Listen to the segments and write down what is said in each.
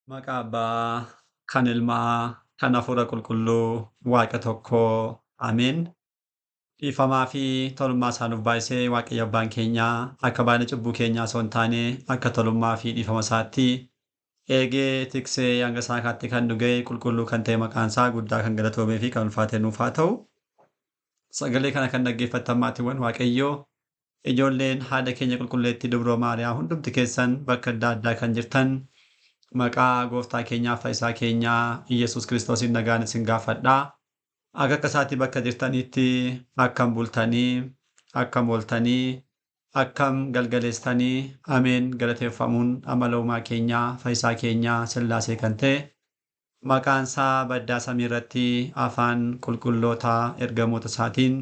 Maqaa Abbaa, kan Ilmaa, kan Hafuura Qulqulluu, Waaqa tokkoo. Ameen. Dhiifamaa fi tolummaa isaa nuuf baay'isee Waaqayyo Abbaan keenyaa akka baay'ina cubbuu keenyaa osoo hin taane akka tolummaa fi dhiifama isaatti eegee tiksee hanga isaa kaatti kan nu ga'e qulqulluu kan ta'e maqaan isaa guddaa kan galatoomee fi kan ulfaate nuuf haa ta'u. Sagalee kana kan dhaggeeffattan maatiiwwan Waaqayyoo, ijoolleen haadha keenya qulqulleettii Dubroo Maariyaam hundumti keessan bakka adda addaa kan jirtan maqaa gooftaa keenyaa fayyisaa keenyaa Iyyasuus Kiristoosiin nagaan isin gaafadhaa. Akka akka isaatti bakka jirtanitti akkam bultanii, akkam ooltanii, akkam galgaleessitanii, ameen galateeffamuun amala uumaa keenyaa fayyisaa keenyaa Sillaasee kan ta'e maqaan isaa baddaa samii irratti afaan qulqulloota ergamoota isaatiin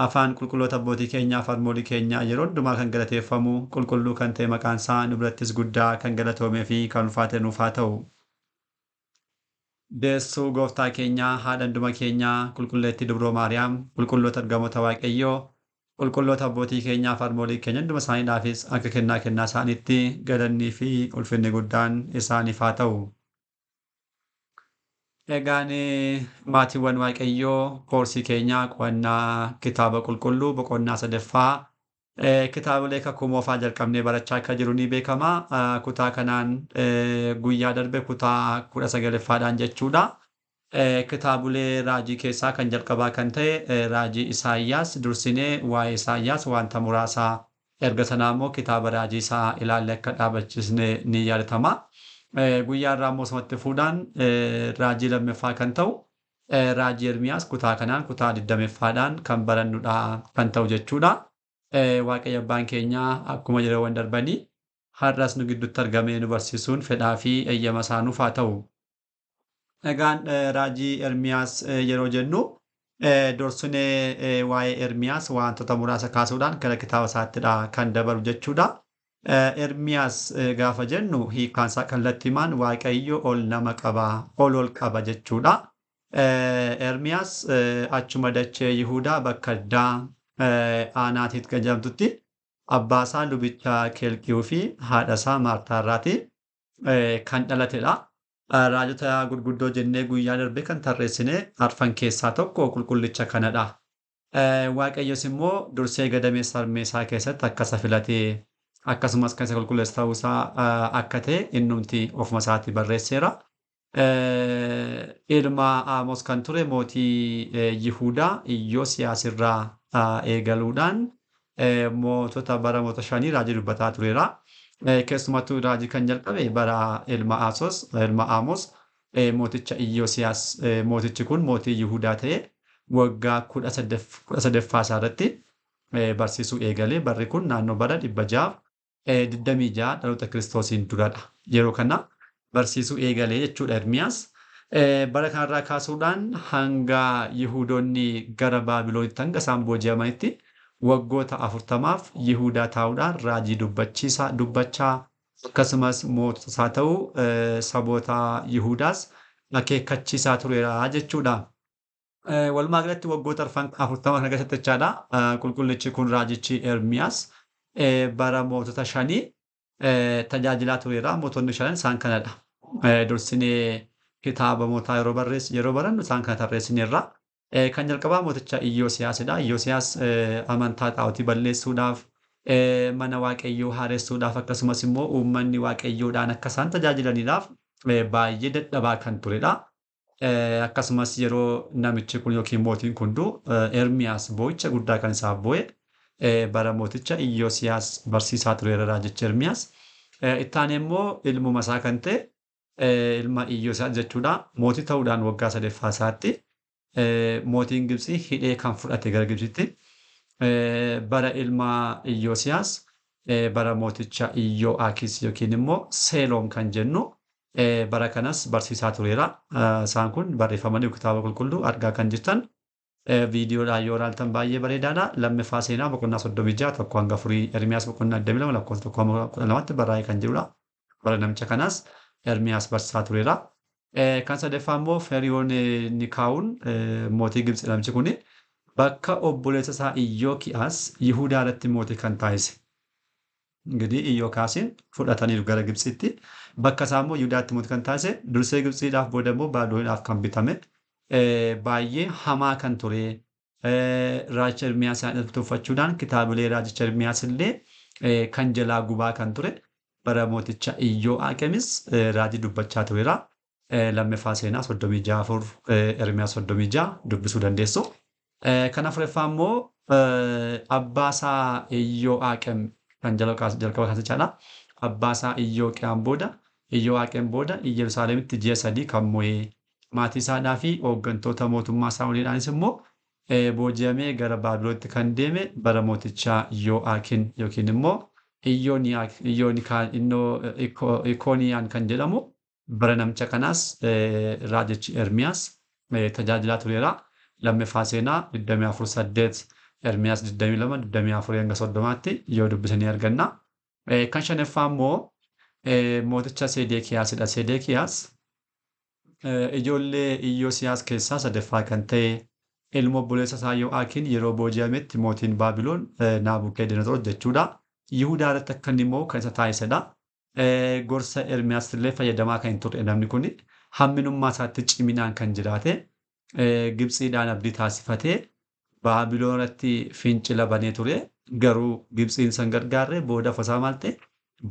afaan qulqulloota abbootii keenyaa fi harmoolii keenyaa yeroo hundumaa kan galateeffamu qulqulluu kan ta'e maqaan isaa nu birattis guddaa kan galatoomee fi kan ulfaate nuuf haa ta'u. Deessuu gooftaa keenyaa haadha hunduma keenyaa qulqulleettii Dubroo Maariyaam qulqulloota ergamoota Waaqayyoo qulqulloota abbootii keenyaa fi harmoolii keenya hunduma isaaniidhaafis akka kennaa kennaa isaaniitti galannii fi ulfinni guddaan isaaniif haa ta'u. Egaan maatiiwwan Waaqayyoo koorsii keenyaa qo'annaa kitaaba qulqulluu boqonnaa sadaffaa kitaabolee kakuu moofaa jalqabnee barachaa akka jiru ni beekama. Kutaa kanaan guyyaa darbe kutaa 19ffaadhaan jechuudha. Kitaabolee raajii keessaa kan jalqabaa kan ta'e raajii Isaayyaas dursinee waa'ee Isaayyaas wanta muraasaa erga sanaa immoo kitaaba raajii isaa ilaalle akka dhaabachisne ni yaadatama. Guyyaa irraa immoo osumatti fuudhaan raajii lammaffaa kan ta'u raajii Ermiyaas kutaa kanaan kutaa 20ffaadhaan kan barannudha kan ta'u jechuudha. Waaqayyo Abbaan keenyaa akkuma yeroowwan darbanii har'as nu gidduutti argamee nu barsiisuun fedhaa fi eeyyama isaa nuuf haa ta'u. Egaan raajii Ermiyaas yeroo jennu dursinee waa'ee Ermiyaas wantoota muraasa kaasuudhaan gara kitaaba isaattidha kan dabaru jechuudha. Ermiyaas gaafa jennu hiikkaan isaa kallattiimaan Waaqayyo ol nama qaba, ol ol qaba jechuudha. Ermiyaas achuma dachee Yihudaa bakka addaa Aanaatiit kan jedhamtutti abbaa isaa lubicha Keelqiyuu fi haadha isaa Maartaa irraati kan dhalatedha. Raajota gurguddoo jennee guyyaa darbe kan tarreessine arfan keessaa tokko qulqullicha kanadha. Waaqayyos immoo dursee gadameessa harmee isaa keessatti akka isa filatee akkasumas kan isa qulqulleessu ta'uu isaa akka ta'e innumti ofuma isaatii barreesseera. Ilma Amoos kan ture mootii Yihudaa Iyyoosiyaas irraa eegaluudhaan mootota bara moota shanii raajii dubbataa tureera. Keessumattuu raajii kan jalqabe bara ilma Asos, ilma Amoos mooticha Iyyoosiyaas, mootichi kun mootii Yihudaa ta'e waggaa 18ffaa isaa irratti barsiisuu eegalee barri kun naannoo bara 626 dhaloota Kiristoosiin duradha. Yeroo kana barsiisuu eegalee jechuudha Ermiyaas. Bara kanarraa kaasuudhaan hanga Yihudoonni gara Baabiloonitti hanga isaan booji'amanitti waggoota 40f Yihudaa taa'uudhaan raajii dubbachiisaa dubbachaa akkasumas mootota isaa ta'uu saboota Yihudaas akeekkachiisaa tureera jechuudha. Walumaa galatti waggoota 40 kana keessatti jechaadha. Qulqullichi kun raajichi Ermiyaas bara mootota shanii tajaajilaa tureera. Mootonni shanan isaan kanadha. Dursinee kitaaba mootaa yeroo barreessu yeroo barannu isaan kana tarreessineerra. Kan jalqabaa mooticha Iyyoosiyaasidha. Iyyoosiyaas amantaa xaa'otii balleessuudhaaf, mana Waaqayyoo haaressuudhaaf akkasumas immoo uummanni Waaqayyoodhaan akka isaan tajaajilaniidhaaf baay'ee dadhabaa kan turedha. Akkasumas yeroo namichi kun yookiin mootiin kun du'u Ermiyaas boo'icha guddaa kan isaaf boo'e bara mooticha Iyyoosiyaas barsiisaa tureera raajichi Ermiyaas. Itti aanee immoo ilmuma isaa kan ta'e ilma Iyyoosiyaas jechuudha. Mootii ta'uudhaan waggaa sadaffaa isaatti mootiin Gibxii hidhee kan fudhate gara Gibxitti bara ilma Iyyoosiyaas bara mooticha Iyyoo'aakiis yookiin immoo Seeloom kan jennu bara kanas barsiisaa tureera. Isaan kun barreeffamanii kitaaba qulqulluu argaa kan jirtan viidiyoodhaan yoo ilaaltan baay'ee bareedaadha. Lammaffaa seenaa boqonnaa 36 1 hanga 4, Ermiyaas boqonnaa 22 lakkoofsa 1 hanga 12tti barraa'ee kan jirudha. Bara namicha kanaas Ermiyaas barsiisaa tureera. Kan sadaffaa immoo Feriyoon Nikaawun mootii Gibxi namichi kun bakka obboleessa isaa Iyyooki'aas Yihudaa irratti mootii kan taasise. እንግዲህ Iyyookaasiin fudhataniiru gara Gibxitti. Bakka isaa immoo Yihudaatti mootii kan taasise dursee Gibxiidhaaf booda immoo Baabilooniidhaaf kan bitame baay'ee hamaa kan ture raajicha Ermiyaas tuffachuudhaan kitaabilee raajicha Ermiyaas illee kan jalaa gubaa kan ture bara mooticha Iyyoo'aaqemis raajii dubbachaa tureera. Lammaffaa seenaa 36:4 Ermiyaas 36 dubbisuu dandeessu. Kan afuraffaa immoo abbaa isaa Iyyoo'aaqem kan jalqaba kaasichaadha. Abbaa isaa Iyyoo'aaqem booda Yerusaalemitti ji'a 3 kan mo'ee maatii isaadhaa fi hooggantoota mootummaa isaa waliidhaanis immoo booji'amee gara Baabiloonitti kan deeme bara mootichaa Yoo'aakin yookiin immoo Ikooniyaan kan jedhamu bara namicha kanaas raajichi Ermiyaas tajaajilaa tureera. Lammaffaa seenaa 24:8 Ermiyaas 22 24 hanga 30tti yoo dubbisanii arganna. Kan shanaffaa immoo mooticha Sedeqiyaasidha. Sedeqiyaas ijoollee Iyyoosiyaas keessaa sadaffaa kan ta'e ilma obboleessa isaa Yoo'aakiin yeroo booji'ametti mootiin Baabiloon Naabukeedinosoor jechuudha. Yihudaa irratti akka inni immoo kan isa taasisedha. Gorsa Ermiyaas illee fayyadamaa kan hin turre namni kun hamminummaa isaatti ciminaan kan jiraate Gibxiidhaan abdii taasifatee Baabiloon irratti fincila banee ture. Garuu Gibxiin san gargaarre booda fasaa maal ta'e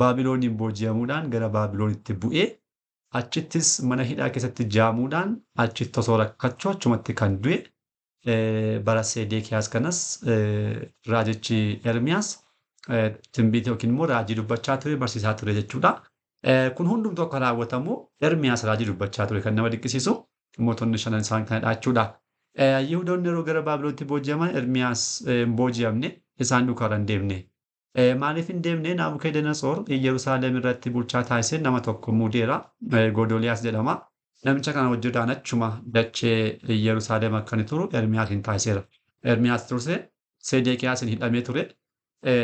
Baabilooniin booji'amuudhaan gara Baabiloonitti bu'ee achittis mana hidhaa keessatti jaamuudhaan achitti osoo rakkachuu achumatti kan du'e bara Sedeqiyaas kanas raajichi Ermiyaas timbiita yookiin immoo raajii dubbachaa ture barsiisaa ture jechuudha. Kun hundumtuu akka raawwatamu Ermiyaas raajii dubbachaa ture kan nama dinqisiisu mootonni shanan isaan kanadha jechuudha. Yihudoonni yeroo gara Baabiloonitti booji'aman Ermiyaas hin booji'amne isaan duukaa hin deemne. Maaliif hin deemne? Naabukeedanasoor Yerusaalem irratti bulchaa taasisee nama tokko muudeera. Godoliyaas jedhama. Namicha kana hojjetaan achuma dachee Yerusaalem akka inni turu Ermiyaasin taasiseera. Ermiyaas tursee Sedeqiyaasin hidhamee ture.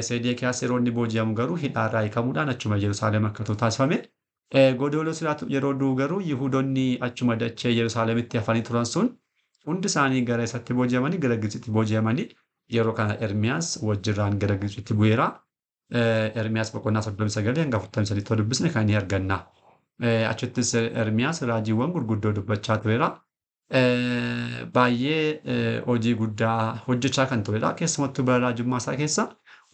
Sedeqiyaas yeroo inni booji'amu garuu hidhaarraa hiikamuudhaan achuma Yerusaalem akka turu taasifame. Godoliyaas yeroo du'u garuu Yihudoonni achuma dachee Yerusaalemitti hafanii turan sun hundi isaanii gara isatti booji'amanii gara Gibxitti booji'amanii yeroo kana Ermiyaas wajjirraan gara Gibxitti bu'eera. Ermiyaas boqonnaa 39 hanga 43 dubbisne kan inni arganna. Achittis Ermiyaas raajiiwwan gurguddoo dubbachaa tureera. Baay'ee hojii guddaa hojjechaa kan turedha. Keessumattuu bara raajummaa isaa keessa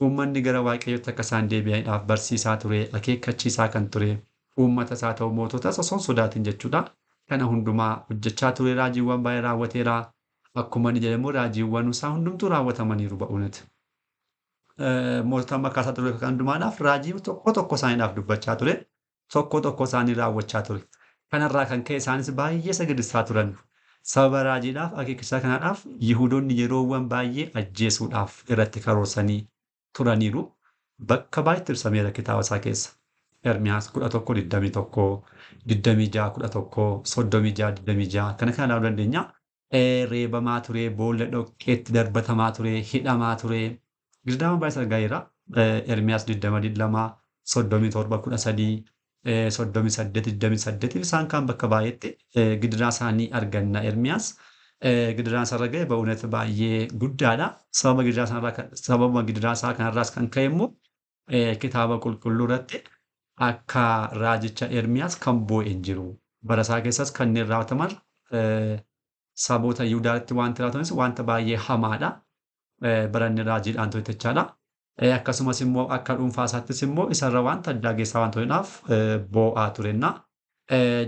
uummanni gara Waaqayyootti akka isaan deebi'aniidhaaf barsiisaa ture, akeekkachiisaa kan ture, uummata isaa ta'u mootota osoo hin sodaatin jechuudha. Kana hundumaa hojjechaa ture, raajiiwwan baay'ee raawwateera. Akkuma inni jedhamu raajiiwwan isaa hundumtuu raawwatamaniiru ba'uunati. Mootota amma kaasaa ture kan hundumaadhaaf raajii tokko tokko isaaniidhaaf dubbachaa ture. Tokko tokko isaanii raawwachaa ture. Kanarraa kan ka'e isaanis baay'ee isa gidirsaa turan. Sababa raajiidhaaf akeekkachiisaa kanaadhaaf Yihudoonni yeroowwan baay'ee ajjeesuudhaaf irratti karoorsanii turaniiru. Bakka baay'eetti ibsameera kitaaba isaa keessa. Ermiyaas 11, 21, 26, 11, 36, 26 kana kana ilaaluu dandeenya. Reebamaa ture, boolla dhoqqeetti darbatamaa ture, hidhamaa ture. Girdaama baay'ee argaa jira. Ermiyaas 20, 22, 37, 13, 38, 28 isaan kaan bakka baay'eetti gidiraa isaanii arganna Ermiyaas. Gidiraan isarra ga'e ba'uunatti baay'ee guddaadha. Sababa gidiraa isaa kanarraas kan ka'e immoo kitaaba qulqulluu irratti akka raajicha Ermiyaas kan boo'e hin jiru. Bara isaa keessas kanneen raawwataman saboota Yihudaatti wanti raawwatanis wanta baay'ee hamaadha. Bara inni raajiidhaan ture jechaadha. Akkasumas immoo akka dhuunfaa isaattis immoo isarra wanta addaa geessaa waan tureedhaaf boo'aa turenna.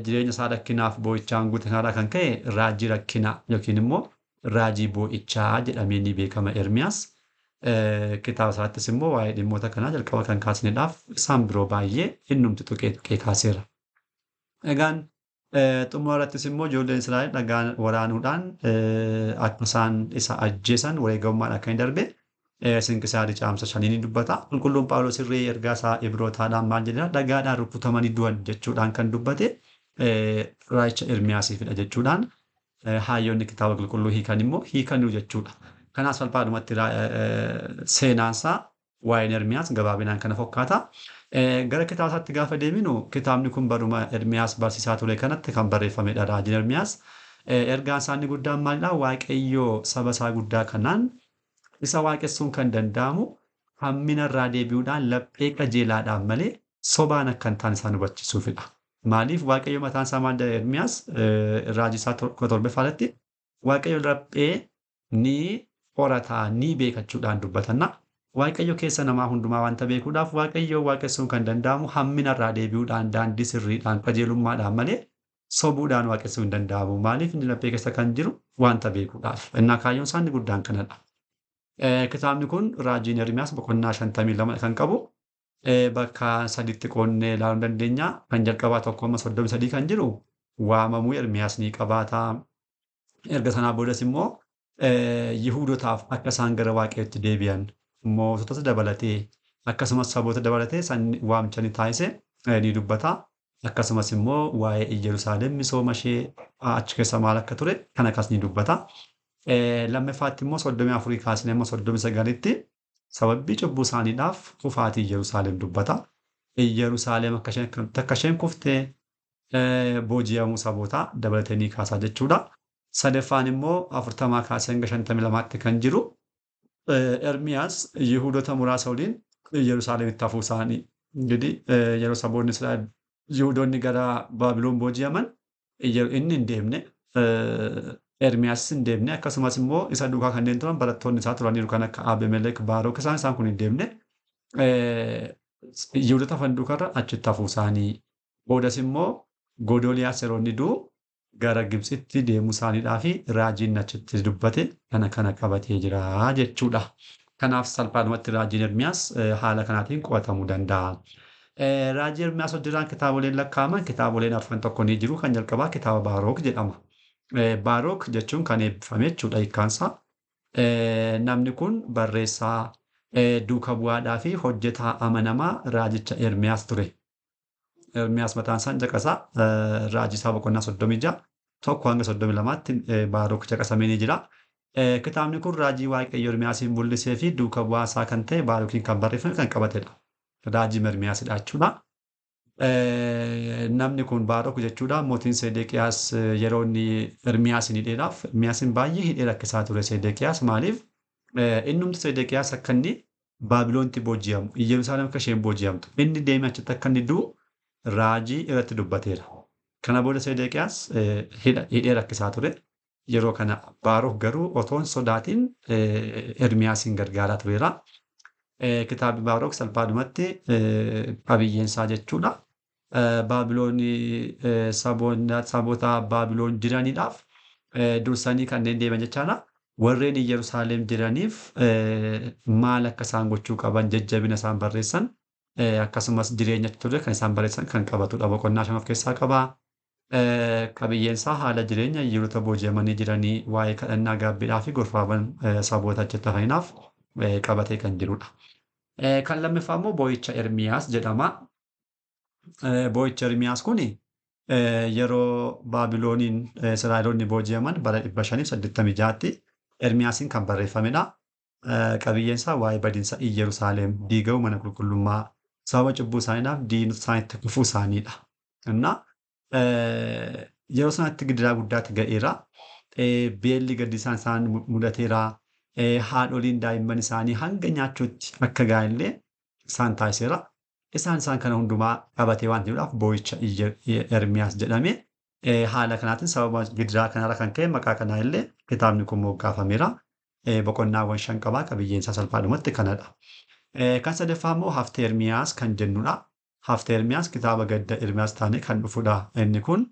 Jireenya isaa rakkinaaf boo'ichaan guute kanarraa kan ka'e raajii rakkinaa yookiin immoo raajii boo'ichaa jedhamee ni beekama Ermiyaas. Kitaaba isaattis immoo waa'ee dhimmoota kanaa jalqaba kan kaasneedhaaf isaan biroo baay'ee innumti tuqee tuqee kaaseera. Egaan xumura irrattis immoo ijoolleen Israa'el dhagaan waraanuudhaan akka isaan isa ajjeesan wareegamummaan akka hin darbe Sinqisaarii caamsa shanii ni dubbata. Qulqulluun Phaawulos irree ergaa isaa Ibrootaadhaan maal jedhera? Dhagaadhaan rukutamanii du'an jechuudhaan kan dubbate raajicha Ermiyaasiifidha jechuudhaan hayyoonni kitaaba qulqulluu hiikan immoo hiikaniiru jechuudha. Kanaaf salphaadhumatti seenaansaa waa'een Ermiyaas gabaabinaan kana fakkaata. Gara kitaaba isaatti gaafa deeminu kitaabni kun baruma Ermiyaas barsiisaa ture kanatti kan barreeffamedha raajiin Ermiyaas. Ergaan isaa inni guddaan maalidha? Waaqayyoo saba isaa guddaa kanaan isa waaqessuun kan danda'amu Hammina irraa deebi'uudhaan laphee qajeelaadhaan malee sobaan akka hin taane isaan hubachiisuufidha. Maaliif Waaqayyo mataan isaa maal jedha Ermiyaas raajii isaa 17 irratti Waaqayyo laphee ni qorataa ni beekachuudhaan dubbatanna. Waaqayyo keessa namaa hundumaa wanta beekuudhaaf Waaqayyo waaqessuun kan danda'amu hammina irraa deebi'uudhaan daandii sirriidhaan qajeelummaadhaan malee sobuudhaan waaqessuu hin danda'amu. Maaliif inni laphee keessa kan jiru wanta beekuudhaaf. Innaa kaayyoon isaa inni guddaan kanadha. Kitaabni kun raajiin Ermiyaas boqonnaa 52 kan qabu bakka sadiitti qoodnee ilaaluu dandeenya. Kan jalqabaa 1-33 kan jiru waamamuu Ermiyaas ni qabaata. Erga sanaa boodas immoo Yihuudotaaf akka isaan gara Waaqayyootti deebi'an mootota dabalatee akkasumas saboota dabalatee san waamicha ni taasise ni dubbata. Akkasumas immoo waa'ee Iyyerusaalem misooma ishee achi keessa maal akka ture kan akkas ni dubbata. Lammaffaatti immoo 34 kaasnee immoo 39tti sababii cubbuu isaaniidhaaf kufaatii Iyyerusaalem dubbata. Iyyerusaalem akka isheen kuftee booji'amuu sabootaa dabalatee ni kaasaa jechuudha. Sadaffaan immoo 40 kaasee hanga 52tti kan jiru Ermiyaas Yihuudoota muraasa waliin Yerusaalemitti hafuu isaanii እንግዲህ yeroo saboonni Israa'el Yihuudoonni gara Baabiloon booji'aman inni hin deemne, Ermiyaas hin deemne, akkasumas immoo isa duukaa kanneen turan barattoonni isaa turaniiru kan akka Abemelek, Baarok isaan kun hin deemne. Yihuudoota hafan duukarra achitti hafuu isaanii boodas immoo Godoliyaas yeroo inni du'u gara Gibxitti deemuu isaaniidhaa fi raajiin achitti dubbate kana kana qabatee jira jechuudha. Kanaaf salphaadhumatti raajiin Ermiyaas haala kanaatiin qo'atamuu danda'a. Raajii Ermiyaas hojjetaan kitaaboleen lakkaa'aman kitaaboleen arfan tokko ni jiru. Kan jalqabaa kitaaba Baarok jedhama. Baarok jechuun kan eebbifame jechuudha hiikkaansaa. Namni kun barreessaa, duuka bu'aadhaa fi hojjetaa amanamaa raajicha Ermiyaas ture. Ermiyaas mataan isaa caqasaa raajii isaa boqonnaa 36 1 hanga 32tti Baarok caqasamee ni jira. Kitaabni kun raajii Waaqayyo Ermiyaasiin mul'isee fi duuka bu'aa isaa kan ta'e Baarokiin kan barreeffame kan qabatedha. Raajii Ermiyaasidha jechuudha. Namni kun Baarok jechuudha. Mootiin Sedeqiyaas yeroo inni Ermiyaasin hidheedhaaf Ermiyaasin baay'ee hidhee rakkisaa ture Sedeqiyaas. Maaliif? Innumti Sedeqiyaas akka inni Baabiloonitti booji'amu, Iyyerusaalem akka isheen booji'amtu, inni deemee achitti akka inni du'u raajii irratti dubbateera. Kana booda Sedeqiyaas hidhee rakkisaa ture. Yeroo kana Baarok garuu otoo hin sodaatin Ermiyaasiin gargaaraa tureera. Kitaabni Baarok salphaadhumatti qabiyyeen isaa jechuudha. Baabiloon saboota Baabiloon jiraniidhaaf dursanii kanneen deeman jechaadha. Warreen Yerusaalem jiraniif maal akka isaan gochuu qaban jajjabina isaan barreessan akkasumas jireenya ture kan isaan barreessan kan qabatudha. Boqonnaa 5 of keessaa qaba. Qabiyyeen isaa haala jireenya Yihuudoota booji'amanii jiranii waa'ee kadhannaa gaabbiidhaa fi gorfaawwan saboota achitti hafaniidhaaf qabatee kan jirudha. Kan lammaffaa immoo boo'icha Ermiyaas jedhama. Boo'icha Ermiyaas kun yeroo Baabilooniin Israa'eloonni booji'aman bara 586tti Ermiyaasiin kan barreeffamedha. Qabiyyeen isaa waa'ee badiinsa Iyyerusaalem diigamuu mana qulqullummaa sababa cubbuu isaaniidhaaf diinota isaaniitti kufuu isaaniidha. Innaa yeroo sanatti gidiraa guddaatti ga'eera. Beelli gadi isaan mudateera. Haadholiin daa'imman isaanii hanga nyaachuutti akka gaa'ellee isaan taasiseera. Isaan kana hundumaa qabatee waan jiruudhaaf boo'icha Ermiyaas jedhame. Haala kanaatiin sababa gidiraa kanarra kan ka'e maqaa kanaa illee kitaabni kun moggaafameera. Boqonnaawwan 5 qabaa qabiyyeen isaa salphaadhumatti kanadha. Kan sadaffaa immoo Haftee Ermiyaas kan jennudha. Haftee Ermiyaas kitaaba gadda Ermiyaas taanee kan dhufudha. Inni kun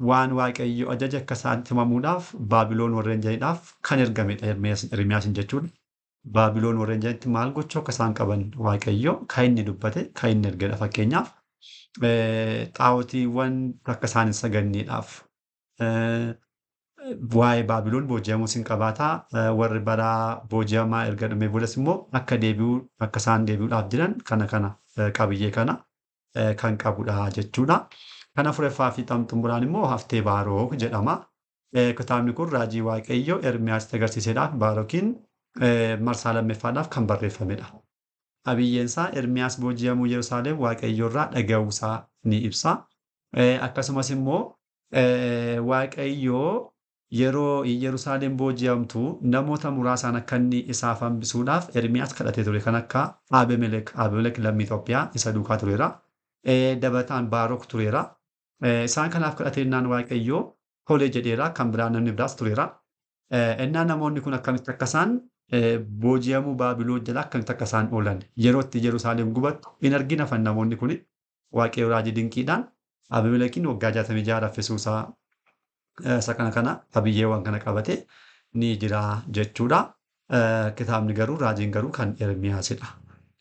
waan Waaqayyo ajaja akka isaan himamuudhaaf Baabiloon warreen jiraniidhaaf kan ergamedha Ermiyaasin jechuudha. Baabiloon warreen jiranitti maal gochuu akka isaan qaban Waaqayyo kan inni dubbate kan inni ergedha. Fakkeenyaaf xaa'otiiwwan akka isaan hin saganneedhaaf waa'ee Baabiloon booji'amuus hin qabaataa. Warri bara booji'amaa erga dhumee boodas immoo akka deebi'uu akka isaan deebi'uudhaaf jiran kana kana qabiyyee kana kan qabudha jechuudha. Kan afuraffaa fi xumuraan immoo Haftee Baarok jedhama. Kitaabni kun raajii Waaqayyo Ermiyaasitti agarsiiseedhaaf Baarokiin marsaa lammaffaadhaaf kan barreeffamedha. Qabiyyeen isaa Ermiyaas booji'amuu Yerusaalem Waaqayyo irraa dhaga'uusaa ni ibsa. Akkasumas immoo Waaqayyo Yeroo Yerusaalem booji'amtu namoota muraasaan akka inni isaaf hambisuudhaaf Ermiyaas kadhatee ture kan akka Abemelek, Abemelek lammii Itoophiyaa isa duukaa tureera. Dabalataan Baarok tureera. Isaan kanaaf kadhatee innaan Waaqayyoo tolee jedheera. Kan biraa namni biraas tureera. Innaan namoonni kun akkamitti akka isaan booji'amuu Baabiloon jala akkamitti akka isaan oolan yeroo itti Yerusaalem gubattu hin argin hafan namoonni kun Waaqayyo raajii dinqiidhaan Abemelekiin waggaa 66 raffisuusaa isa kana qabiyyeewwan kana qabate ni jira jechuudha. Kitaabni garuu raajiin garuu kan Ermiyaasidha.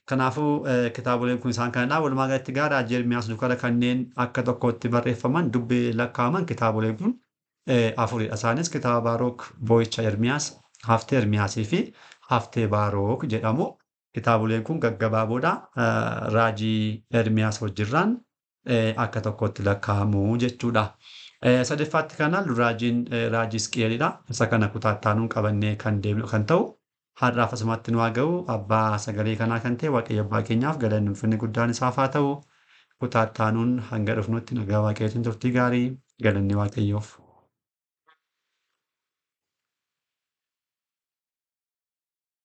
Kanaafuu kitaaboleen kun isaan kanadha. Walumaa galatti egaa raajii Ermiyaas dukkana kanneen akka tokkotti barreeffaman dubbii lakkaa'aman kitaaboleen kun afuridha. Isaanis kitaaba Baarok, Boo'icha Ermiyaas, Haftee Ermiyaasii fi Haftee Baarok jedhamu. Kitaaboleen kun gaggabaaboodha. Raajii Ermiyaas wajjirraan akka tokkotti lakkaa'amu jechuudha. Sadaffaatti kana raajiin raajii Hisqi'eelidha. Isa kana kutaa itti aanuun qabannee kan deemnu kan ta'u har'aaf asumatti nu haa ga'u. Abbaa sagalee kanaa kan ta'e Waaqayyo abbaa keenyaaf galanni ulfinni guddaan isaaf haa ta'u. Kutaa itti aanuun hanga dhufnutti nagaa Waaqayyootiin turtii gaarii galanni Waaqayyoof.